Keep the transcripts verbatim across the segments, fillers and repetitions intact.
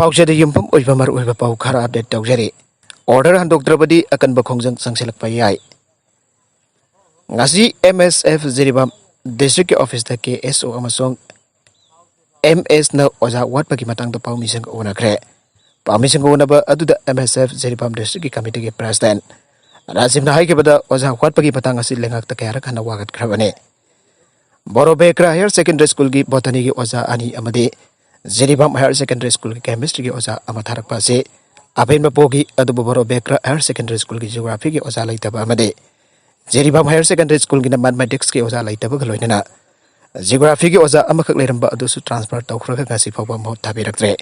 ꯄꯥꯎꯆꯦꯗ ꯌꯨꯝꯐꯝ ꯑꯣꯏꯕ ꯃꯔꯨꯑꯣꯏꯕ ꯄꯥꯎ ꯈꯔ ꯑꯞꯗꯦꯠ ꯇꯧꯖꯔꯤ꯫ ꯑꯣꯔꯗꯔ ꯍꯟꯗꯣꯛꯇ꯭ꯔꯕꯗꯤ ꯑꯀꯟꯕ ꯈꯣꯡꯖꯪ ꯆꯪꯁꯤꯜꯂꯛꯄ ꯌꯥꯏ꯫ ꯉꯁꯤ ꯑꯦꯝ ꯑꯦꯁ ꯑꯦꯐ ꯖꯤꯔꯤꯕꯥꯝ ꯗꯤꯁꯇ꯭ꯔꯤꯛꯀꯤ ꯑꯣꯐꯤꯁꯇ ꯀꯦ ꯑꯦꯁ ꯑꯣ ꯑꯃꯁꯨꯡ ꯑꯦꯝ ꯑꯦꯁꯅ ꯑꯣꯖꯥ ꯋꯥꯠꯄꯒꯤ ꯃꯇꯥꯡꯗ ꯄꯥꯎꯃꯤꯁꯤꯡꯒ ꯎꯅꯈ꯭ꯔꯦ꯫ ꯄꯥꯎꯃꯤꯁꯤꯡꯒ ꯎꯅꯕ ꯑꯗꯨꯗ ꯑꯦꯝ ꯑꯦꯁ ꯑꯦꯐ ꯖꯤꯔꯤꯕꯥꯝ ꯗꯤꯁꯇ꯭ꯔꯤꯛꯀꯤ ꯀꯃꯤꯇꯤꯒꯤ ꯄ꯭ꯔꯦꯁꯤꯗꯦꯟꯠ ꯔꯥꯖꯤꯕꯅ ꯍꯥꯏꯈꯤꯕꯗ, ꯑꯣꯖꯥ ꯋꯥꯠꯄꯒꯤ ꯃꯇꯥꯡ ꯑꯁꯤ ꯂꯩꯉꯥꯛꯇ ꯀꯌꯥꯔꯛ ꯍꯟꯅ ꯋꯥꯀꯠꯈ꯭ꯔꯕꯅꯤ꯫ ꯕꯣꯔꯣ ꯕꯦꯀ꯭ꯔꯥ ꯍꯥꯌꯔ ꯁꯦꯀꯦꯟꯗꯔꯤ ꯁ꯭ꯀꯨꯜꯒꯤ ꯕꯣꯇꯅꯤꯒꯤ ꯑꯣꯖꯥ ꯑꯅꯤ ꯑꯃꯗꯤ ꯖꯤꯔꯤꯕꯥꯝ ꯍꯥꯌꯔ ꯁꯦꯀꯦꯟꯗꯔꯤ ꯁ꯭ꯀꯨꯜꯒꯤ ꯀꯦꯃꯤꯁꯇ꯭ꯔꯤꯒꯤ ꯑꯣꯖꯥ ꯑꯃ ꯊꯥꯔꯛꯄ ꯑꯁꯤ ꯑꯄꯦꯟꯕ ꯄꯣꯛꯏ꯫ ꯑꯗꯨꯕꯨ ꯕꯣꯔꯣ ꯕꯦꯀ꯭ꯔꯥ ꯍꯥꯌꯔ ꯁꯦꯀꯦꯟꯗꯔꯤ ꯁ꯭ꯀꯨꯜꯒꯤ ꯖꯤꯑꯣꯒ꯭ꯔꯥꯐꯤꯒꯤ ꯑꯣꯖꯥ ꯂꯩꯇꯕ ꯑꯃꯗꯤ ꯖꯤꯔꯤꯕꯥꯝ ꯍꯥꯌꯔ ꯁꯦꯀꯦꯟꯗꯔꯤ ꯁ꯭ꯀꯨꯜꯒꯤꯅ ꯃꯦꯊꯃꯦꯇꯤꯛꯁꯀꯤ ꯑꯣꯖꯥ ꯂꯩꯇꯕꯒ ꯂꯣꯏꯅꯅ ꯖꯤꯑꯣꯒ꯭ꯔꯥꯐꯤꯒꯤ ꯑꯣꯖꯥ ꯑꯃꯈꯛ ꯂꯩꯔꯝꯕ ꯑꯗꯨꯁꯨ ꯇ꯭ꯔꯥꯟꯁꯐꯔ ꯇꯧꯈ꯭ꯔꯒ ꯉꯁꯤ ꯐꯥꯎꯕ ꯃꯍꯨꯠ ꯊꯥꯕꯤꯔꯛꯇ꯭ꯔꯦ꯫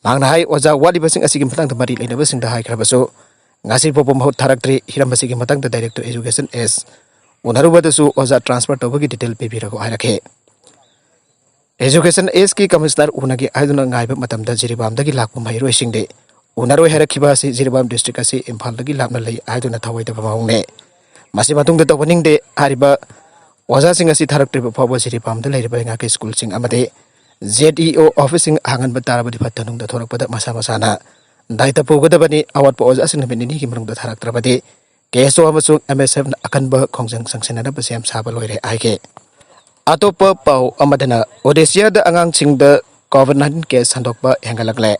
ꯃꯍꯥꯛꯅ ꯍꯥꯏ, ꯑꯣꯖꯥ ꯋꯥꯠꯂꯤꯕꯁꯤꯡ ꯑꯁꯤꯒꯤ ꯃꯇꯥꯡꯗ ꯃꯔꯤ ꯂꯩꯅꯕꯁꯤꯡꯗ ꯍꯥꯏꯈ꯭ꯔꯕꯁꯨ ꯉꯁꯤ ꯐꯥꯎꯕ ꯃꯍꯨꯠ ꯊꯥꯔꯛꯇ꯭ꯔꯤ꯫ ꯍꯤꯔꯝ ꯑꯁꯤꯒꯤ ꯃꯇꯥꯡꯗ ꯗꯥꯏꯔꯦꯛꯇꯔ ꯑꯦꯖꯨꯀꯦꯁꯟ ꯑꯦꯁ ꯎꯅꯔꯨꯕꯗꯁꯨ ꯑꯣꯖꯥ ꯇ꯭ꯔꯥꯟꯁꯐꯔ ꯇꯧꯕꯒꯤ ꯗꯤꯇꯦꯜ ꯄꯤꯕꯤꯔꯛꯎ ꯍꯥꯏꯔꯛꯈꯤ꯫ ꯑꯦꯖꯨꯀꯦꯁꯟ ꯑꯦꯁꯀꯤ ꯀꯃꯤꯁꯅꯔ ꯎꯅꯒꯦ ꯍꯥꯏꯗꯨꯅ ꯉꯥꯏꯕ ꯃꯇꯝꯗ ꯖꯤꯔꯤꯕꯥꯝꯗꯒꯤ ꯂꯥꯛꯄ ꯃꯍꯩꯔꯣꯏꯁꯤꯡꯗꯤ ꯎꯅꯔꯣꯏ ꯍꯥꯏꯔꯛꯈꯤꯕ ꯑꯁꯤ ꯖꯤꯔꯤꯕꯥꯝ ꯗꯤꯁꯇ꯭ꯔꯤꯛ ꯑꯁꯤ ꯏꯝꯐꯥꯜꯗꯒꯤ ꯂꯥꯞꯅ ꯂꯩ ꯍꯥꯏꯗꯨꯅ ꯊꯧꯑꯣꯏꯗꯕ ꯃꯑꯣꯡꯅꯤ꯫ ꯃꯁꯤ ꯃꯇꯨꯡꯗ ꯇꯧꯍꯟꯅꯤꯡꯗꯦ꯫ ꯍꯥꯏꯔꯤꯕ ꯑꯣꯖꯥꯁꯤꯡ ꯑꯁꯤ ꯊꯥꯔꯛꯇ꯭ꯔꯤꯕ ꯐꯥꯎꯕ ꯖꯤꯔꯤꯕꯥꯝꯗ ꯂꯩꯔꯤꯕ ꯂꯩꯉꯥꯛꯀꯤ ꯁ꯭ꯀꯨꯜꯁꯤꯡ ꯑꯃꯗꯤ ꯖꯦꯠ ꯏ ꯑꯣ ꯑꯣꯐꯤꯁꯁꯤꯡ ꯍꯥꯡꯍꯟꯕ ꯇꯥꯔꯕꯗꯤ ꯐꯠꯇ ꯅꯨꯡꯗ ꯊꯣꯔꯛꯄꯗ ꯃꯁꯥ ꯃꯁꯥꯅ ꯗꯥꯏꯇ ꯄꯨꯒꯗꯕꯅꯤ꯫ ꯑꯋꯥꯠꯄ ꯑꯣꯖꯥꯁꯤꯡ ꯅꯨꯃꯤꯠ ꯅꯤꯅꯤꯒꯤ ꯃꯅꯨꯡꯗ ꯊꯥꯔꯛꯇ꯭ꯔꯕꯗꯤ ꯀꯦ ꯑꯦꯁ ꯑꯣ ꯑꯃꯁꯨꯡ ꯑꯦꯝ ꯑꯦꯁ ꯑꯦꯐꯅ ꯑꯀꯟꯕ ꯈꯣꯡꯖꯪ ꯆꯪꯁꯤꯟꯅꯅꯕ ꯁꯦꯝ ꯁꯥꯕ ꯂꯣꯏꯔꯦ ꯍꯥꯏꯈꯤ꯫ ꯑꯇꯣꯞꯄ ꯄꯥꯎ ꯑꯃꯗꯅ, ꯑꯣꯗꯤꯁꯥꯗ ꯑꯉꯥꯡꯁꯤꯡꯗ ꯀꯣꯚꯤꯗ ꯅꯥꯏꯟꯇꯤꯟ ꯀꯦꯁ ꯁꯟꯗꯣꯛꯄ ꯍꯦꯟꯒꯠꯂꯛꯂꯦ꯫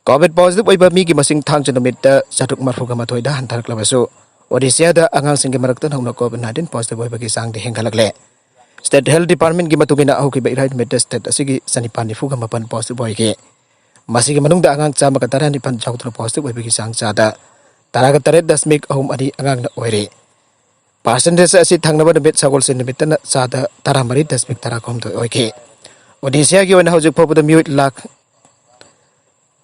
ꯀꯣꯚꯤꯗ ꯄꯣꯖꯤꯇꯤꯚ ꯑꯣꯏꯕ ꯃꯤꯒꯤ ꯃꯁꯤꯡ ꯊꯥꯡꯖ ꯅꯨꯃꯤꯠꯇ ꯆꯥꯇ꯭ꯔꯨꯛ ꯃꯔꯤꯐꯨꯒ ꯃꯥꯊꯣꯏꯗ ꯍꯟꯊꯔꯛꯂꯕꯁꯨ, ꯑꯣꯗꯤꯁꯥꯗ ꯑꯉꯥꯡꯁꯤꯡꯒꯤ ꯃꯔꯛꯇ ꯅꯧꯅ ꯀꯣꯚꯤꯗ ꯅꯥꯏꯟꯇꯤꯟ ꯄꯣꯖꯤꯇꯤꯚ ꯑꯣꯏꯕꯒꯤ ꯆꯥꯡꯗꯤ ꯍꯦꯟꯒꯠꯂꯛꯂꯦ꯫ ꯁ꯭ꯇꯦꯠ ꯍꯦꯜꯊ ꯗꯤꯄꯥꯔꯠꯃꯦꯟꯒꯤ ꯃꯇꯨꯡ ꯏꯟꯅ, ꯍꯧꯈꯤꯕ ꯏꯔꯥꯏ ꯅꯨꯃꯤꯠꯇ ꯁ꯭ꯇꯦꯠ ꯑꯁꯤꯒꯤ ꯆꯅꯤꯄꯥꯟ ꯅꯤꯐꯨꯒ ꯃꯥꯄꯟ ꯄꯣꯖꯤꯇꯤꯚ ꯑꯣꯏꯈꯤ꯫ ꯃꯁꯤꯒꯤ ꯃꯅꯨꯡꯗ ꯑꯉꯥꯡ ꯆꯥꯝꯃꯒ ꯇꯔꯥꯅꯤꯄꯥꯟ ꯌꯥꯎꯗꯨꯅ ꯄꯣꯖꯤꯇꯤꯚ ꯑꯣꯏꯕꯒꯤ ꯆꯥꯡ ꯆꯥꯗ ꯇꯔꯥꯒ ꯇꯔꯦꯠ ꯗꯁꯃꯤꯛ ꯑꯍꯨꯝ ꯑꯅꯤ ꯑꯉꯥꯡꯅ ꯑꯣꯏꯔꯤ꯫ ꯄꯥꯔꯁꯦꯟꯇꯦꯖ ꯑꯁꯤ ꯊꯪꯅꯕ ꯅꯨꯃꯤꯠ ꯁꯒꯣꯜꯁꯦꯟ ꯅꯨꯃꯤꯠꯇꯅ ꯆꯥꯗ ꯇꯔꯥꯃꯔꯤ ꯗꯁꯃꯤꯛ ꯇꯔꯥꯍꯨꯝꯗꯣꯏ ꯑꯣꯏꯈꯤ꯫ ꯑꯣꯗꯤꯁꯥꯒꯤ ꯑꯣꯏꯅ ꯍꯧꯖꯤꯛ ꯐꯥꯎꯕꯗ ꯃꯤꯑꯣꯏ ꯂꯥꯈ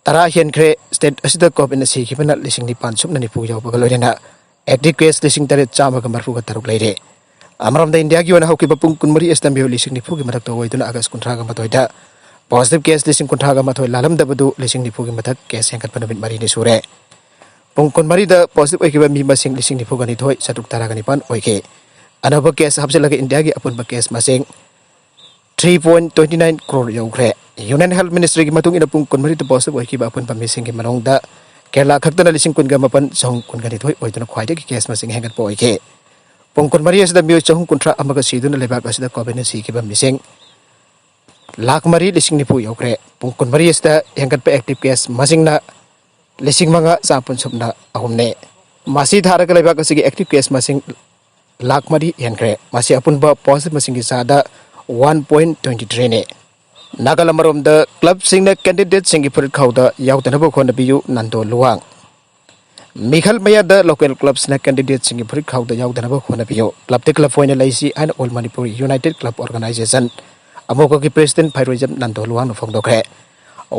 ꯇꯔꯥ ꯍꯦꯟꯈ꯭ꯔꯦ꯫ ꯁ꯭ꯇꯦꯠ ꯑꯁꯤꯗ ꯀꯣꯚꯤꯗꯅ ꯁꯤꯈꯤꯕꯅ ꯂꯤꯁꯤꯡ ꯅꯤꯄꯥꯟ ꯁꯨꯞꯅ ꯅꯤꯐꯨ ꯌꯧꯕꯒ ꯂꯣꯏꯅꯅ ꯑꯦꯛꯇꯤꯚ ꯀꯦꯁ ꯂꯤꯁꯤꯡ ꯇꯔꯦꯠ ꯆꯥꯝꯃꯒ ꯃꯔꯤꯐꯨꯒ ꯇꯔꯨꯛ ꯂꯩꯔꯦ꯫ ꯑꯃꯔꯣꯝꯗ ꯏꯟꯗꯤꯌꯥꯒꯤ ꯑꯣꯏꯅ ꯍꯧꯈꯤꯕ ꯄꯨꯡ ꯀꯨꯟꯃꯔꯤ ꯑꯁꯤꯗ ꯃꯤꯑꯣꯏ ꯂꯤꯁꯤꯡ ꯅꯤꯐꯨꯒꯤ ꯃꯊꯛꯇ ꯑꯣꯏꯗꯨꯅ ꯑꯥꯒꯁ ꯀꯨꯟꯊ꯭ꯔꯥꯒ ꯃꯥꯊꯣꯏꯗ ꯄꯣꯖꯤꯇꯤꯚ ꯀꯦꯁ ꯂꯤꯁꯤꯡ ꯀꯨꯟꯊ꯭ꯔꯥꯒ ꯃꯥꯊꯣꯏ ꯂꯥꯜꯂꯝꯗꯕꯗꯨ ꯂꯤꯁꯤꯡ ꯅꯤꯐꯨꯒꯤ ꯃꯊꯛ ꯀꯦꯁ ꯍꯦꯟꯒꯠꯄ ꯅꯨꯃꯤꯠ ꯃꯔꯤꯅꯤ ꯁꯨꯔꯦ꯫ ꯄꯨꯡ ꯀꯨꯟꯃꯔꯤꯗ ꯄꯣꯖꯤꯇꯤꯚ ꯑꯣꯏꯈꯤꯕ ꯃꯤ ꯃꯁꯤꯡ ꯂꯤꯁꯤꯡ ꯅꯤꯐꯨꯒ ꯅꯤꯊꯣꯏ ꯆꯥꯇ꯭ꯔꯨꯛ ꯇꯔꯥꯒ ꯅꯤꯄꯥꯟ ꯑꯣꯏꯈꯤ꯫ ꯑꯅꯧꯕ ꯀꯦꯁ ꯍꯥꯞꯆꯤꯜꯂꯒ ꯏꯟꯗꯤꯌꯥꯒꯤ ꯑꯄꯨꯟꯕ ꯀꯦꯁ ꯃꯁꯤꯡ three point twenty nine crore ꯌꯧꯈ꯭ꯔꯦ꯫ Union Health Ministryꯒꯤ ꯃꯇꯨꯡ ꯏꯟꯅ ꯄꯨꯡ ꯀꯨꯟꯃꯔꯤꯗ positive ꯑꯣꯏꯈꯤꯕ ꯑꯄꯨꯟꯕ ꯃꯤꯁꯤꯡꯒꯤ ꯃꯅꯨꯡꯗ ꯀꯦꯔꯂꯥ ꯈꯛꯇꯅ ꯂꯤꯁꯤꯡ ꯀꯨꯟꯒ ꯃꯥꯄꯟ ꯆꯍꯨꯝ ꯀꯨꯟꯒ ꯅꯤꯊꯣꯏ ꯑꯣꯏꯗꯨꯅ ꯈ꯭ꯋꯥꯏꯗꯒꯤ case ꯃꯁꯤꯡ ꯍꯦꯟꯒꯠꯄ ꯑꯣꯏꯈꯤ꯫ ꯄꯨꯡ ꯀꯨꯟꯃꯔꯤ ꯑꯁꯤꯗ ꯃꯤꯑꯣꯏ ꯆꯍꯨꯝ ꯀꯨꯟꯊ꯭ꯔꯥ ꯑꯃꯒ ꯁꯤꯗꯨꯅ ꯂꯩꯕꯥꯛ ꯑꯁꯤꯗ COVID ꯁꯤꯈꯤꯕ ꯃꯤꯁꯤꯡ ꯂꯥꯈ ꯃꯔꯤ ꯂꯤꯁꯤꯡ ꯅꯤꯐꯨ ꯌꯧꯈ꯭ꯔꯦ꯫ ꯄꯨꯡ ꯀꯨꯟꯃꯔꯤ ꯑꯁꯤꯗ ꯍꯦꯟꯒꯠꯄ active case ꯃꯁꯤꯡꯅ ꯂꯤꯁꯤꯡ ꯃꯉꯥ ꯆꯥꯝꯃꯥꯄꯟ ꯁꯨꯞꯅ ꯑꯍꯨꯝꯅꯤ꯫ ꯃꯁꯤ ꯊꯥꯔꯒ ꯂꯩꯕꯥꯛ ꯑꯁꯤꯒꯤ active case ꯃꯁꯤꯡ ꯂꯥꯈ ꯃꯔꯤ ꯍꯦꯟꯈ꯭ꯔꯦ꯫ ꯃꯁꯤ ꯑꯄꯨꯟꯕ positive ꯃꯁꯤꯡꯒꯤ ꯆꯥꯗ one point twenty threeꯅꯤ꯫ ꯅꯥꯀꯜ ꯑꯃꯔꯣꯝꯗ clubꯁꯤꯡꯅ candidateꯁꯤꯡꯒꯤ ꯐꯨꯔꯤꯠ ꯈꯥꯎꯗ ꯌꯥꯎꯗꯅꯕ ꯍꯣꯠꯅꯕꯤꯌꯨ, ꯅꯟꯗꯣ ꯂꯨꯋꯥꯡ꯫ ꯃꯤꯈꯜ ꯃꯌꯥꯗ local clubꯁꯤꯡꯅ candidateꯁꯤꯡꯒꯤ ꯐꯨꯔꯤꯠ ꯈꯥꯎꯗ ꯌꯥꯎꯗꯅꯕ ꯍꯣꯠꯅꯕꯤꯌꯨ꯫ Clubꯇ club ꯑꯣꯏꯅ ꯂꯩꯁꯤ ꯍꯥꯏꯅ All Manipur United Club Organization, ꯑꯃꯨꯛꯀꯒꯤ president ꯐꯩꯔꯣꯏꯖꯝ Nando ꯂꯨꯋꯥꯡꯅ ꯐꯣꯡꯗꯣꯛꯈ꯭ꯔꯦ꯫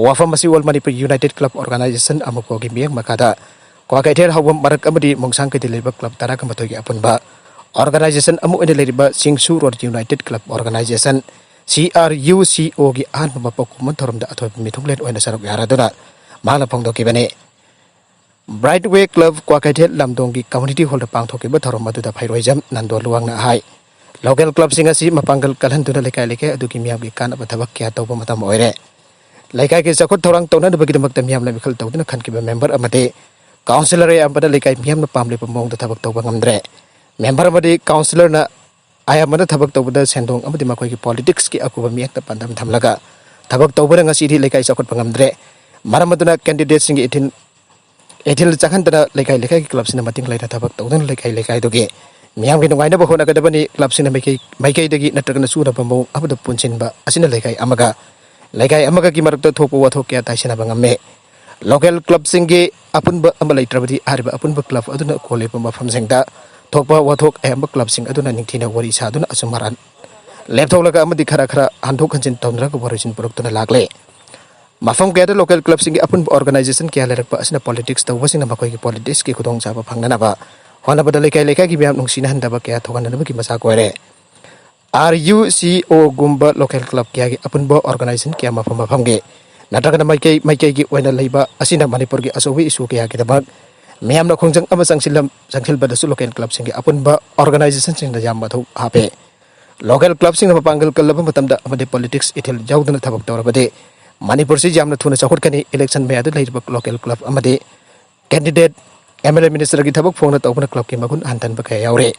ꯋꯥꯐꯝ ꯑꯁꯤ All Manipur United Club Organization, ꯑꯃꯨꯛꯀꯒꯤ ꯃꯤꯠꯌꯦꯡ ꯃꯈꯥꯗ ꯀ꯭ꯋꯥꯀꯩꯊꯦꯜ, ꯍꯥꯎꯕꯝ, ꯃꯔꯛ ꯑꯃꯗꯤ ꯃꯣꯡꯁꯥꯡ ꯀꯩꯊꯦꯜ ꯂꯩꯕ club ꯇꯔꯥꯒ ꯃꯥꯊꯣꯏꯒꯤ ꯑꯄꯨꯟꯕ organization ꯑꯃ ꯑꯣꯏꯅ ꯂꯩꯔꯤꯕ ꯆꯤꯡꯁꯨ Road United Club Organization, C R U C Oꯒꯤ ꯑꯍꯥꯟꯕ ꯃꯄꯣꯛ ꯀꯨꯝꯑꯣꯟ ꯊꯧꯔꯝꯗ ꯑꯊꯣꯏꯕ ꯃꯤꯊꯨꯡꯂꯦꯟ ꯑꯣꯏꯅ ꯁꯔꯨꯛ ꯌꯥꯔꯗꯨꯅ ꯃꯍꯥꯛꯅ ꯐꯣꯡꯗꯣꯛꯈꯤꯕꯅꯤ꯫ Brightway Club ꯀ꯭ꯋꯥꯀꯩꯊꯦꯜ ꯂꯝꯗꯣꯡꯒꯤ community hallꯗ ꯄꯥꯡꯊꯣꯛꯈꯤꯕ ꯊꯧꯔꯝ ꯑꯗꯨꯗ ꯐꯩꯔꯣꯏꯖꯝ ꯅꯟꯗꯣ ꯂꯨꯋꯥꯡꯅ ꯍꯥꯏ, local clubꯁꯤꯡ ꯑꯁꯤ ꯃꯄꯥꯡꯒꯜ ꯀꯜꯍꯟꯗꯨꯅ ꯂꯩꯀꯥꯏ ꯂꯩꯀꯥꯏ ꯑꯗꯨꯒꯤ ꯃꯤꯌꯥꯝꯒꯤ ꯀꯥꯟꯅꯕ ꯊꯕꯛ ꯀꯌꯥ ꯇꯧꯕ ꯃꯇꯝ ꯑꯣꯏꯔꯦ꯫ ꯂꯩꯀꯥꯏꯒꯤ ꯆꯥꯎꯈꯠ ꯊꯧꯔꯥꯡ ꯇꯧꯅꯅꯕꯒꯤꯗꯃꯛꯇ ꯃꯤꯌꯥꯝꯅ ꯃꯤꯈꯜ ꯇꯧꯗꯨꯅ ꯈꯟꯈꯤꯕ member ꯑꯃꯗꯤ councillor ꯑꯌꯥꯝꯕꯅ ꯂꯩꯀꯥꯏ ꯃꯤꯌꯥꯝꯅ ꯄꯥꯝꯂꯤꯕ ꯃꯑꯣꯡꯗ ꯊꯕꯛ ꯇꯧꯕ ꯉꯝꯗ꯭ꯔꯦ꯫ Member ꯑꯃꯗꯤ councillorꯅ ꯑꯌꯥꯝꯕꯅ ꯊꯕꯛ ꯇꯧꯕꯗ ꯁꯦꯟꯗꯣꯡ ꯑꯃꯗꯤ ꯃꯈꯣꯏꯒꯤ politicsꯀꯤ ꯑꯀꯨꯞꯄ ꯃꯤꯌꯦꯡꯗ ꯄꯥꯟꯗꯝ ꯊꯝꯂꯒ ꯊꯕꯛ ꯇꯧꯕꯅ ꯉꯁꯤꯗꯤ ꯂꯩꯀꯥꯏ ꯆꯥꯎꯈꯠꯄ ꯉꯝꯗ꯭ꯔꯦ꯫ ꯃꯔꯝ ꯑꯗꯨꯅ candidateꯁꯤꯡꯒꯤ ꯏꯊꯤꯜ, ꯏꯊꯤꯜ ꯆꯪꯍꯟꯗꯅ ꯂꯩꯀꯥꯏ ꯂꯩꯀꯥꯏꯒꯤ clubꯁꯤꯡꯅ ꯃꯇꯤꯡ ꯂꯩꯅ ꯊꯕꯛ ꯇꯧꯗꯨꯅ ꯂꯩꯀꯥꯏ ꯂꯩꯀꯥꯏꯗꯨꯒꯤ ꯃꯤꯌꯥꯝꯒꯤ ꯅꯨꯡꯉꯥꯏꯅꯕ ꯍꯣꯠꯅꯒꯗꯕꯅꯤ꯫ Clubꯁꯤꯡꯅ ꯃꯥꯏꯀꯩ, ꯃꯥꯏꯀꯩꯗꯒꯤ ꯅꯠꯇ꯭ꯔꯒꯅ ꯆꯨꯅꯕ ꯃꯑꯣꯡ ꯑꯃꯗ ꯄꯨꯟꯁꯤꯟꯕ ꯑꯁꯤꯅ ꯂꯩꯀꯥꯏ ꯑꯃꯒ ꯂꯩꯀꯥꯏ ꯑꯃꯒꯒꯤ ꯃꯔꯛꯇ ꯊꯣꯛꯄ ꯋꯥꯊꯣꯛ ꯀꯌꯥ ꯇꯥꯏꯁꯤꯟꯅꯕ ꯉꯝꯃꯤ꯫ Local clubꯁꯤꯡꯒꯤ ꯑꯄꯨꯟꯕ ꯑꯃ ꯂꯩꯇ꯭ꯔꯕꯗꯤ ꯍꯥꯏꯔꯤꯕ ꯑꯄꯨꯟꯕ club ꯑꯗꯨꯅ ꯀꯣꯜꯂꯤꯕ ꯃꯐꯝꯁꯤꯡꯗ ꯊꯣꯛꯄ ꯋꯥꯊꯣꯛ ꯑꯌꯥꯝꯕ clubꯁꯤꯡ ꯑꯗꯨꯅ ꯅꯤꯡꯊꯤꯅ ꯋꯥꯔꯤ ꯁꯥꯗꯨꯅ ꯑꯆꯨꯝ ꯑꯔꯥꯟ ꯂꯦꯞꯊꯣꯛꯂꯒ ꯑꯃꯗꯤ ꯈꯔ ꯈꯔ ꯍꯟꯗꯣꯛ ꯍꯟꯖꯤꯟ ꯇꯧꯅꯔꯒ ꯋꯥꯔꯣꯏꯁꯤꯟ ꯄꯨꯔꯛꯇꯨꯅ ꯂꯥꯛꯂꯦ꯫ ꯃꯐꯝ ꯀꯌꯥꯗ local clubꯁꯤꯡꯒꯤ ꯑꯄꯨꯟꯕ organization ꯀꯌꯥ ꯂꯩꯔꯛꯄ ꯑꯁꯤꯅ politics ꯇꯧꯕꯁꯤꯡꯅ ꯃꯈꯣꯏꯒꯤ politicsꯀꯤ ꯈꯨꯗꯣꯡꯆꯥꯕ ꯐꯪꯅꯅꯕ ꯍꯣꯠꯅꯕꯗ ꯂꯩꯀꯥꯏ ꯂꯩꯀꯥꯏꯒꯤ ꯃꯤꯌꯥꯝ ꯅꯨꯡꯁꯤꯅꯍꯟꯗꯕ ꯀꯌꯥ ꯊꯣꯛꯍꯟꯅꯕꯒꯤ ꯃꯆꯥꯛ ꯑꯣꯏꯔꯦ꯫ R U C Oꯒꯨꯝꯕ local club ꯀꯌꯥꯒꯤ ꯑꯄꯨꯟꯕ organization ꯀꯌꯥ ꯃꯐꯝ ꯃꯐꯝꯒꯤ ꯅꯠꯇ꯭ꯔꯒꯅ ꯃꯥꯏꯀꯩ ꯃꯥꯏꯀꯩꯒꯤ ꯑꯣꯏꯅ ꯂꯩꯕ ꯑꯁꯤꯅ ꯃꯅꯤꯄꯨꯔꯒꯤ ꯑꯆꯧꯕ issue ꯀꯌꯥꯒꯤꯗꯃꯛ ꯃꯤꯌꯥꯝꯅ ꯈꯣꯡꯖꯪ ꯑꯃ ꯆꯪꯁꯤꯜꯂꯝ-, ꯆꯪꯁꯤꯟꯕꯗꯁꯨ local clubꯁꯤꯡꯒꯤ ꯑꯄꯨꯟꯕ organizationꯁꯤꯡꯗ ꯌꯥꯝ ꯃꯊꯧ ꯍꯥꯞꯄꯦ꯫ ꯂꯣꯀꯦꯜ ꯀ꯭ꯂꯕꯁꯤꯡꯅ ꯃꯄꯥꯡꯒꯜ ꯀꯜꯂꯕ ꯃꯇꯝꯗ ꯑꯃꯗꯤ ꯄꯣꯂꯤꯇꯤꯛꯁ ꯏꯊꯤꯜ ꯌꯥꯎꯗꯅ ꯊꯕꯛ ꯇꯧꯔꯕꯗꯤ ꯃꯅꯤꯄꯨꯔꯁꯤ ꯌꯥꯝꯅ ꯊꯨꯅ ꯆꯥꯎꯈꯠꯀꯅꯤ꯫ ꯏꯂꯦꯛꯁꯟ ꯃꯌꯥꯗ ꯂꯩꯔꯤꯕ ꯂꯣꯀꯦꯜ ꯀ꯭ꯂꯕ ꯑꯃꯗꯤ ꯀꯦꯟꯗꯤꯗꯦꯠ ꯑꯦꯝ ꯑꯦꯜ ꯑꯦ ꯃꯤꯅꯤꯁꯇꯔꯒꯤ ꯊꯕꯛ ꯐꯣꯡꯅ ꯇꯧꯕꯅ ꯀ꯭ꯂꯕꯀꯤ ꯃꯒꯨꯟ ꯍꯟꯊꯍꯟꯕ ꯀꯌꯥ ꯌꯥꯎꯔꯤ꯫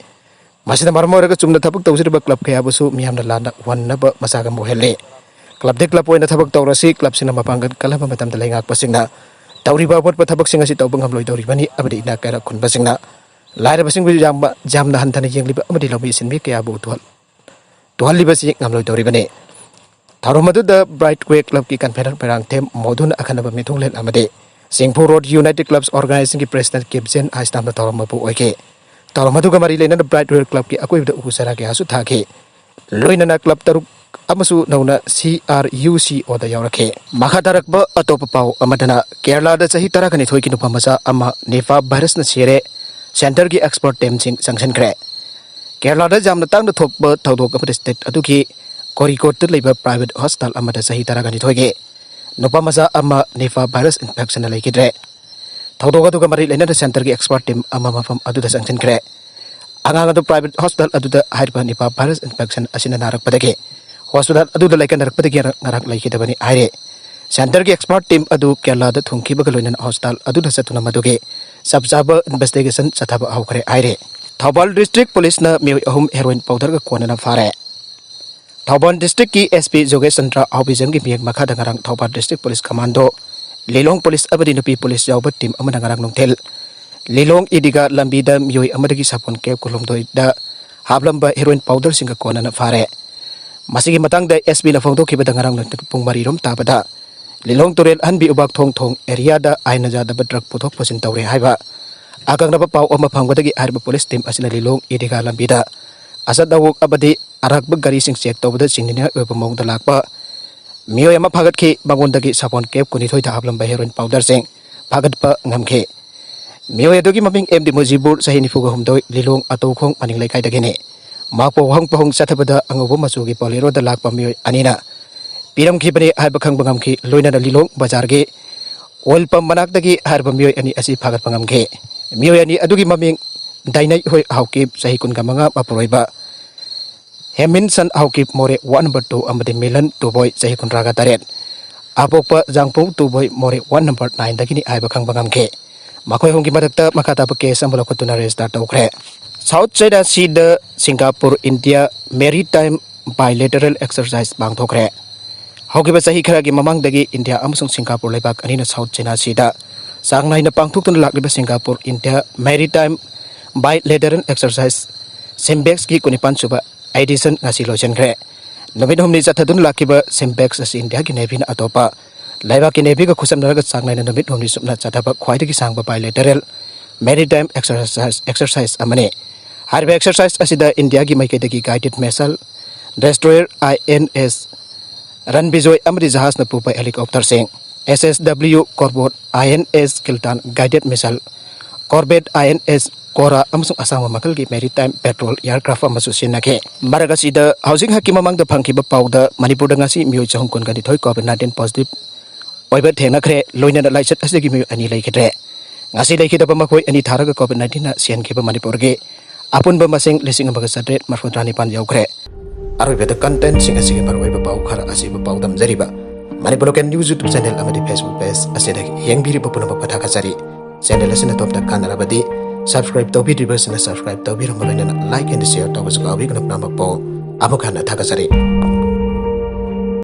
ꯃꯁꯤꯅ ꯃꯔꯝ ꯑꯣꯏꯔꯒ ꯆꯨꯝꯅ ꯊꯕꯛ ꯇꯧꯖꯔꯤꯕ ꯀ꯭ꯂꯕ ꯀꯌꯥꯕꯨꯁꯨ ꯃꯤꯌꯥꯝꯅ ꯂꯥꯟꯅ ꯎꯍꯟꯅꯕ ꯃꯆꯥꯛ ꯑꯃ ꯑꯣꯏꯍꯜꯂꯤ꯫ ꯀ꯭ꯂꯕꯇꯤ ꯀ꯭ꯂꯕ ꯑꯣꯏꯅ ꯊꯕꯛ ꯇꯧꯔꯁꯤ, ꯀ꯭ꯂꯕꯁꯤꯡꯅ ꯃꯄꯥꯡꯒꯜ ꯀꯜꯍꯟꯕ ꯃꯇꯝꯗ ꯂꯩꯉꯥꯛꯄꯁꯤꯡꯅ ꯇꯧꯔꯤꯕ ꯑꯃꯣꯠꯄ ꯊꯕꯛꯁꯤꯡ ꯑꯁꯤ ꯇꯧꯕ ꯉꯝꯂꯣꯏꯗꯧꯔꯤꯕꯅꯤ ꯑꯃꯗꯤ ꯏꯅꯥꯛ ꯀꯩꯔꯥꯛ ꯈꯨꯟꯕꯁꯤꯡꯅ ꯂꯥꯏꯔꯕꯁꯤꯡꯕꯨ ꯌꯥꯝꯅ, ꯌꯥꯝꯅ ꯍꯟꯊꯅ ꯌꯦꯡꯂꯤꯕ ꯑꯃꯗꯤ ꯂꯧꯃꯤ ꯁꯤꯟꯃꯤ ꯀꯌꯥꯕꯨ ꯇꯨꯍꯜ-, ꯇꯨꯍꯜꯂꯤꯕꯁꯤ ꯉꯝꯂꯣꯏꯗꯧꯔꯤꯕꯅꯤ꯫ ꯊꯧꯔꯝ ꯑꯗꯨꯗ ꯕ꯭ꯔꯥꯏꯠ ꯋꯦ ꯀ꯭ꯂꯕꯀꯤ ꯀꯟꯚꯦꯅꯔ ꯃꯣꯏꯔꯥꯡꯊꯦꯝ ꯃꯣꯗꯨꯅ ꯑꯈꯟꯅꯕ ꯃꯤꯊꯨꯡꯂꯦꯟ ꯑꯃꯗꯤ ꯆꯤꯡꯐꯨ ꯔꯣꯗ ꯌꯨꯅꯥꯏꯇꯦꯗ ꯀ꯭ꯂꯕꯁ ꯑꯣꯔꯒꯅꯥꯏꯖꯤꯡꯒꯤ ꯄ꯭ꯔꯦꯁꯤꯗꯦꯟꯠ ꯀꯤꯞꯖꯦꯟ ꯍꯥꯏꯁꯇꯥꯝꯅ ꯊꯧꯔꯝ ꯃꯄꯨ ꯑꯣꯏꯈꯤ꯫ ꯊꯧꯔꯝ ꯑꯗꯨꯒ ꯃꯔꯤ ꯂꯩꯅꯅ ꯕ꯭ꯔꯥꯏꯠ ꯋꯦ ꯀ꯭ꯂꯕꯀꯤ ꯑꯀꯣꯏꯕꯗ ꯎ ꯆꯥꯔꯥ ꯀꯌꯥꯁꯨ ꯊꯥꯈꯤ꯫ ꯂꯣꯏꯅꯅ ꯀ꯭ꯂꯕ ꯇꯔꯨꯛ ꯑꯃꯁꯨ ꯅꯧꯅ ꯁꯤ ꯑꯥꯔ ꯌꯨ ꯁꯤ ꯑꯣꯗ ꯌꯥꯎꯔꯛꯈꯤ꯫ ꯃꯈꯥ ꯇꯥꯔꯛꯄ ꯑꯇꯣꯞꯄ ꯄꯥꯎ ꯑꯃꯗꯅ, ꯀꯦꯔꯂꯥꯗ ꯆꯍꯤ ꯇꯔꯥꯒ ꯅꯤꯊꯣꯏꯒꯤ ꯅꯨꯄꯥ ꯃꯆꯥ ꯑꯃ ꯅꯤꯄꯥ ꯚꯥꯏꯔꯁꯅ ꯁꯤꯔꯦ꯫ ꯁꯦꯟꯇꯔꯒꯤ ꯑꯦꯛꯁꯄꯔꯠ ꯇꯤꯝꯁꯤꯡ ꯆꯪꯁꯤꯟꯈ꯭ꯔꯦ꯫ ꯀꯦꯔꯂꯥꯗ ꯌꯥꯝꯅ ꯇꯥꯡꯅ ꯊꯣꯛꯄ ꯊꯧꯗꯣꯛ ꯑꯃꯗ ꯁ꯭ꯇꯦꯠ ꯑꯗꯨꯒꯤ ꯀꯣꯔꯤꯀꯣꯠꯇ ꯂꯩꯕ ꯄ꯭ꯔꯥꯏꯚꯦꯠ ꯍꯣꯁꯄꯤꯇꯥꯜ ꯑꯃꯗ ꯆꯍꯤ ꯇꯔꯥꯒ ꯅꯤꯊꯣꯏꯒꯤ ꯅꯨꯄꯥ ꯃꯆꯥ ꯑꯃ ꯅꯤꯄꯥ ꯚꯥꯏꯔꯁ ꯏꯟꯐꯦꯛꯁꯟꯅ ꯂꯩꯈꯤꯗ꯭ꯔꯦ꯫ ꯊꯧꯗꯣꯛ ꯑꯗꯨꯒ ꯃꯔꯤ ꯂꯩꯅꯅ ꯁꯦꯟꯇꯔꯒꯤ ꯑꯦꯛꯁꯄꯔꯠ ꯇꯤꯝ ꯑꯃ ꯃꯐꯝ ꯑꯗꯨꯗ ꯆꯪꯁꯤꯟꯈ꯭ꯔꯦ꯫ ꯑꯉꯥꯡ ꯑꯗꯨ ꯄ꯭ꯔꯥꯏꯚꯦꯠ ꯍꯣꯁꯄꯤꯇꯥꯜ ꯑꯗꯨꯗ ꯍꯥꯏꯔꯤꯕ ꯅꯤꯄꯥ ꯚꯥꯏꯔꯁ ꯏꯟꯐꯦꯛꯁꯟ ꯑꯁꯤꯅ ꯅꯥꯔꯛꯄꯗꯒꯤ ꯍꯣꯁꯄꯤꯇꯥꯜ ꯑꯗꯨꯗ ꯂꯥꯏꯀꯠꯅꯔꯛꯄꯗꯒꯤ ꯉꯔꯥꯡ ꯂꯩꯈꯤꯗꯕꯅꯤ ꯍꯥꯏꯔꯦ꯫ ꯁꯦꯟꯇꯔꯒꯤ ꯑꯦꯛꯁꯄꯔꯠ ꯇꯤꯝ ꯑꯗꯨ ꯀꯦꯔꯂꯥꯗ ꯊꯨꯡꯈꯤꯕꯒ ꯂꯣꯏꯅꯅ ꯍꯣꯁꯄꯤꯇꯥꯜ ꯑꯗꯨꯗ ꯆꯠꯇꯨꯅ ꯃꯗꯨꯒꯤ ꯆꯞ ꯆꯥꯕ ꯏꯟꯚꯦꯁꯇꯤꯒꯦꯁꯟ ꯆꯠꯊꯕ ꯍꯧꯈ꯭ꯔꯦ ꯍꯥꯏꯔꯦ꯫ ꯊꯧꯕꯥꯜ ꯗꯤꯁꯇ꯭ꯔꯤꯛ ꯄꯨꯂꯤꯁꯅ ꯃꯤꯑꯣꯏ ꯑꯍꯨꯝ ꯍꯦꯔꯣꯏꯟ ꯄꯥꯎꯗꯔꯒ ꯀꯣꯟꯅꯅ ꯐꯥꯔꯦ꯫ ꯊꯧꯕꯥꯜ ꯗꯤꯁꯇ꯭ꯔꯤꯛꯀꯤ ꯑꯦꯁ ꯄꯤ ꯖꯣꯒꯦꯁ ꯆꯟꯗ꯭ꯔ ꯑꯍꯥꯎꯕꯤꯖꯝꯒꯤ ꯃꯤꯠꯌꯦꯡ ꯃꯈꯥꯗ ꯉꯔꯥꯡ ꯊꯧꯕꯥꯜ ꯗꯤꯁꯇ꯭ꯔꯤꯛ ꯄꯨꯂꯤꯁ ꯀꯃꯥꯟꯗꯣ, ꯂꯤꯂꯣꯡ ꯄꯨꯂꯤꯁ ꯑꯃꯗꯤ ꯅꯨꯄꯤ ꯄꯨꯂꯤꯁ ꯌꯥꯎꯕ ꯇꯤꯝ ꯑꯃꯅ ꯉꯔꯥꯡ ꯅꯨꯡꯊꯤꯜ ꯂꯤꯂꯣꯡ ꯏꯗꯤꯒꯥ ꯂꯝꯕꯤꯗ ꯃꯤꯑꯣꯏ ꯑꯃꯗꯒꯤ ꯁꯥꯄꯣꯟ ꯀꯦꯞ ꯀꯨꯟꯍꯨꯝꯗꯣꯏꯗ ꯍꯥꯞꯂꯝꯕ ꯍꯦꯔꯣꯏꯟ ꯄꯥꯎꯗꯔꯁꯤꯡꯒ ꯀꯣꯟꯅꯅ ꯐꯥꯔꯦ꯫ ꯃꯁꯤꯒꯤ ꯃꯇꯥꯡꯗ ꯑꯦꯁ ꯄꯤꯅ ꯐꯣꯡꯗꯣꯛꯈꯤꯕꯗ ꯉꯔꯥꯡ ꯅꯨꯡꯊꯤꯜ ꯄꯨꯡ ꯃꯔꯤ ꯔꯣꯝ ꯇꯥꯕꯗ ꯂꯤꯂꯣꯡ ꯇꯨꯔꯦꯜ ꯑꯍꯟꯕꯤ ꯎꯕꯥꯛ ꯊꯣꯡ ꯊꯣꯡ ꯑꯦꯔꯤꯌꯥꯗ ꯑꯥꯏꯟꯅ ꯌꯥꯗꯕ ꯗ꯭ꯔꯒ ꯄꯨꯊꯣꯛ ꯄꯨꯁꯤꯟ ꯇꯧꯔꯦ ꯍꯥꯏꯕ ꯑꯀꯛꯅꯕ ꯄꯥꯎ ꯑꯃ ꯐꯪꯕꯗꯒꯤ ꯍꯥꯏꯔꯤꯕ ꯄꯨꯂꯤꯁ ꯇꯤꯝ ꯑꯁꯤꯅ ꯂꯤꯂꯣꯡ ꯏꯗꯤꯒꯥ ꯂꯝꯕꯤꯗ ꯑꯆꯠ ꯑꯋꯣꯛ ꯑꯃꯗꯤ ꯑꯔꯥꯛꯄ ꯒꯥꯔꯤꯁꯤꯡ ꯆꯦꯛ ꯇꯧꯕꯗ ꯆꯤꯡꯅꯅꯤꯡꯉꯥꯏ ꯑꯣꯏꯕ ꯃꯑꯣꯡꯗ ꯂꯥꯛꯄ ꯃꯤꯑꯣꯏ ꯑꯃ ꯐꯥꯒꯠꯈꯤ꯫ ꯃꯉꯣꯟꯗꯒꯤ ꯁꯥꯄꯣꯟ ꯀꯦꯞ ꯀꯨꯟꯅꯤꯊꯣꯏꯗ ꯍꯥꯞꯂꯝꯕ ꯍꯦꯔꯣꯏꯟ ꯄꯥꯎꯗꯔꯁꯤꯡ ꯐꯥꯒꯠꯄ ꯉꯝꯈꯤ꯫ ꯃꯤꯑꯣꯏ ꯑꯗꯨꯒꯤ ꯃꯃꯤꯡ ꯑꯦꯝ ꯗꯤ ꯃꯨꯖꯤꯕꯨꯔ, ꯆꯍꯤ ꯅꯤꯐꯨꯒ ꯍꯨꯝꯗꯣꯏ, ꯂꯤꯂꯣꯡ ꯑꯇꯧꯈꯣꯡ ꯃꯅꯤꯡ ꯂꯩꯀꯥꯏꯗꯒꯤꯅꯤ꯫ ꯃꯍꯥꯛꯄꯨ ꯋꯥꯍꯪ ꯄꯥꯎꯍꯪ ꯆꯠꯊꯕꯗ ꯑꯉꯧꯕ ꯃꯆꯨꯒꯤ ꯕꯣꯂꯦꯔꯣꯗ ꯂꯥꯛꯄ ꯃꯤꯑꯣꯏ ꯑꯅꯤꯅ ꯄꯤꯔꯝꯈꯤꯕꯅꯤ ꯍꯥꯏꯕ ꯈꯪꯕ ꯉꯝꯈꯤ꯫ ꯂꯣꯏꯅꯅ ꯂꯤꯂꯣꯡ ꯕꯖꯥꯔꯒꯤ ꯑꯣꯏꯜ ꯄꯝ ꯃꯅꯥꯛꯇꯒꯤ ꯍꯥꯏꯔꯤꯕ ꯃꯤꯑꯣꯏ ꯑꯅꯤ ꯑꯁꯤ ꯐꯥꯒꯠꯄ ꯉꯝꯈꯤ꯫ ꯃꯤꯑꯣꯏ ꯑꯅꯤ ꯑꯗꯨꯒꯤ ꯃꯃꯤꯡ ꯗꯥꯏꯅꯩ ꯍꯣꯏ ꯍꯥꯎꯀꯤꯞ, ꯆꯍꯤ ꯀꯨꯟꯒ ꯃꯉꯥ, ꯃꯄꯨꯔꯣꯏꯕ, ꯍꯦꯃꯤꯟꯁꯟ ꯍꯥꯎꯀꯤꯞ ꯃꯣꯔꯦ ꯋꯥꯔꯗ ꯅꯝꯕꯔ ꯇꯨ ꯑꯃꯗꯤ ꯃꯤꯂꯟ ꯇꯨꯕꯣꯏ ꯆꯍꯤ ꯀꯨꯟꯊ꯭ꯔꯥꯒ ꯇꯔꯦꯠ, ꯑꯄꯣꯛꯄ ꯖꯥꯡꯄꯧ ꯇꯨꯕꯣꯏ ꯃꯣꯔꯦ ꯋꯥꯔꯗ ꯅꯝꯕꯔ ꯅꯥꯏꯟꯗꯒꯤꯅꯤ ꯍꯥꯏꯕ ꯈꯪꯕ ꯉꯝꯈꯤ꯫ ꯃꯈꯣꯏ ꯑꯍꯨꯝꯒꯤ ꯃꯔꯛꯇ ꯃꯈꯥ ꯇꯥꯕ ꯀꯦꯁ ꯑꯃ ꯂꯧꯈꯠꯇꯨꯅ ꯔꯦꯖꯤꯁꯇꯥꯔ ꯇꯧꯈ꯭ꯔꯦ꯫ ꯁꯥꯎꯠ ꯆꯥꯏꯅꯥ ꯁꯤꯗ ꯁꯤꯡꯒꯥꯄꯨꯔ ꯏꯟꯗꯤꯌꯥ ꯃꯦꯔꯤꯇꯥꯏꯝ ꯕꯥꯏꯂꯦꯇꯔꯦꯜ ꯑꯦꯛꯁꯔꯁꯥꯏꯁ ꯄꯥꯡꯊꯣꯛꯈ꯭ꯔꯦ꯫ ꯍꯧꯈꯤꯕ ꯆꯍꯤ ꯈꯔꯒꯤ ꯃꯃꯥꯡꯗꯒꯤ ꯏꯟꯗꯤꯌꯥ ꯑꯃꯁꯨꯡ ꯁꯤꯡꯒꯥꯄꯨꯔ ꯂꯩꯕꯥꯛ ꯑꯅꯤꯅ ꯁꯥꯎꯠ ꯆꯥꯏꯅꯥ ꯁꯤꯗ ꯆꯥꯡ ꯅꯥꯏꯅ ꯄꯥꯡꯊꯣꯛꯇꯨꯅ ꯂꯥꯛꯂꯤꯕ ꯁꯤꯡꯒꯥꯄꯨꯔ ꯏꯟꯗꯤꯌꯥ ꯃꯦꯔꯤꯇꯥꯏꯝ ꯕꯥꯏꯂꯦꯇꯔꯦꯜ ꯑꯦꯛꯁꯔꯁꯥꯏꯁ ꯁꯤꯝꯕꯦꯛꯁꯀꯤ ꯀꯨꯟꯅꯤꯄꯥꯟ ꯁꯨꯕ ꯑꯦꯗꯤꯁꯟ ꯉꯁꯤ ꯂꯣꯏꯁꯤꯟꯈ꯭ꯔꯦ꯫ ꯅꯨꯃꯤꯠ ꯍꯨꯝꯅꯤ ꯆꯠꯊꯗꯨꯅ ꯂꯥꯛꯈꯤꯕ ꯁꯤꯝꯕꯦꯛꯁ ꯑꯁꯤ ꯏꯟꯗꯤꯌꯥꯒꯤ ꯅꯦꯚꯤꯅ ꯑꯇꯣꯞꯄ ꯂꯩꯕꯥꯛꯀꯤ ꯅꯦꯚꯤꯒ ꯈꯨꯠꯁꯝꯅꯔꯒ ꯆꯥꯡ ꯅꯥꯏꯅ ꯅꯨꯃꯤꯠ ꯍꯨꯝꯅꯤ ꯆꯨꯞꯅ ꯆꯠꯊꯕ ꯈ꯭ꯋꯥꯏꯗꯒꯤ ꯁꯥꯡꯕ ꯕꯥꯏꯂꯦꯇꯔꯦꯜ ꯃꯦꯔꯤꯇꯥꯏꯝ ꯑꯦꯛꯁꯔꯁꯥꯏꯁ, ꯑꯦꯛꯁꯔꯁꯥꯏꯁ ꯑꯃꯅꯤ꯫ ꯍꯥꯏꯔꯤꯕ ꯑꯦꯛꯁꯔꯁꯥꯏꯁ ꯑꯁꯤꯗ ꯏꯟꯗꯤꯌꯥꯒꯤ ꯃꯥꯏꯀꯩꯗꯒꯤ ꯒꯥꯏꯗꯦꯗ ꯃꯤꯁꯥꯏꯜ ꯗꯦꯁꯇ꯭ꯔꯣꯌꯔ ꯑꯥꯏ ꯑꯦꯟ ꯑꯦꯁ ꯔꯟꯕꯤꯖꯣꯏ ꯑꯃꯗꯤ ꯖꯍꯥꯖꯅ ꯄꯨꯕ ꯍꯦꯂꯤꯀꯣꯞꯇꯔꯁꯤꯡ, S S W corvette, I N S Kiltan guided missile corvette, I N S Kora ꯑꯃꯁꯨꯡ ꯑꯁꯥꯡꯕ ꯃꯈꯜꯒꯤ ꯃꯦꯔꯤꯇꯥꯏꯝ ꯄꯦꯇ꯭ꯔꯣꯜ ꯑꯦꯌꯔꯀ꯭ꯔꯥꯐ ꯑꯃꯁꯨ ꯁꯤꯖꯤꯟꯅꯈꯤ꯫ ꯃꯔꯛ ꯑꯁꯤꯗ, ꯍꯧꯖꯤꯛ ꯉꯥꯏꯍꯥꯛꯀꯤ ꯃꯃꯥꯡꯗ ꯐꯪꯈꯤꯕ ꯄꯥꯎꯗ ꯃꯅꯤꯄꯨꯔꯗ ꯉꯁꯤ ꯃꯤꯑꯣꯏ ꯆꯍꯨꯝ ꯀꯨꯟꯒ ꯅꯤꯊꯣꯏ ꯀꯣꯚꯤꯗ ꯅꯥꯏꯟꯇꯤꯟ ꯄꯣꯖꯤꯇꯤꯚ ꯑꯣꯏꯕ ꯊꯦꯡꯅꯈ꯭ꯔꯦ꯫ ꯂꯣꯏꯅꯅ ꯂꯥꯏꯆꯠ ꯑꯁꯤꯗꯒꯤ ꯃꯤꯑꯣꯏ ꯑꯅꯤ ꯂꯩꯈꯤꯗ꯭ꯔꯦ꯫ ꯉꯁꯤ ꯂꯩꯈꯤꯗꯕ ꯃꯈꯣꯏ ꯑꯅꯤ ꯊꯥꯔꯒ ꯀꯣꯚꯤꯗ ꯅꯥꯏꯟꯇꯤꯟꯅ ꯁꯤꯍꯟꯈꯤꯕ ꯃꯅꯤꯄꯨꯔꯒꯤ ꯑꯄꯨꯟꯕ ꯃꯁꯤꯡ ꯂꯤꯁꯤꯡ ꯑꯃꯒ ꯆꯥꯇ꯭ꯔꯦꯠ ꯃꯔꯐꯨꯇꯔꯥ ꯅꯤꯄꯥꯟ ꯌꯧꯈ꯭ꯔꯦ꯫ ꯑꯔꯣꯏꯕꯗ ꯀꯟꯇꯦꯟꯠꯁꯤꯡ ꯑꯁꯤꯒꯤ ꯃꯔꯨꯑꯣꯏꯕ ꯄꯥꯎ ꯈꯔ ꯑꯁꯤꯕꯨ ꯄꯥꯎꯗꯝꯖꯔꯤꯕ Manipur local news YouTube channel ꯑꯃꯗꯤ ꯐꯦꯁꯕꯨꯛ ꯄꯦꯖ ꯑꯁꯤꯗꯒꯤ ꯌꯦꯡꯕꯤꯔꯤꯕ ꯄꯨꯝꯅꯃꯛꯄꯨ ꯊꯥꯒꯠꯆꯔꯤ꯫ ꯆꯦꯅꯦꯜ ꯑꯁꯤꯅ ꯑꯇꯣꯞꯄꯗ ꯀꯥꯟꯅꯔꯕꯗꯤ ꯁꯕꯁꯀ꯭ꯔꯥꯏꯕ ꯇꯧꯕꯤꯗ꯭ꯔꯤꯕꯁꯤꯡꯅ ꯁꯕꯁꯀ꯭ꯔꯥꯏꯕ ꯇꯧꯕꯤꯔꯝꯕ ꯂꯣꯏꯅꯅ ꯂꯥꯏꯛ ꯑꯦꯟ ꯁꯤꯌꯔ ꯇꯧꯕꯁꯨ ꯀꯥꯎꯕꯤꯒꯅꯨ ꯄꯨꯝꯅꯃꯛꯄꯨ꯫ ꯑꯃꯨꯛ ꯍꯟꯅ ꯊꯥꯒꯠꯆꯔꯤ꯫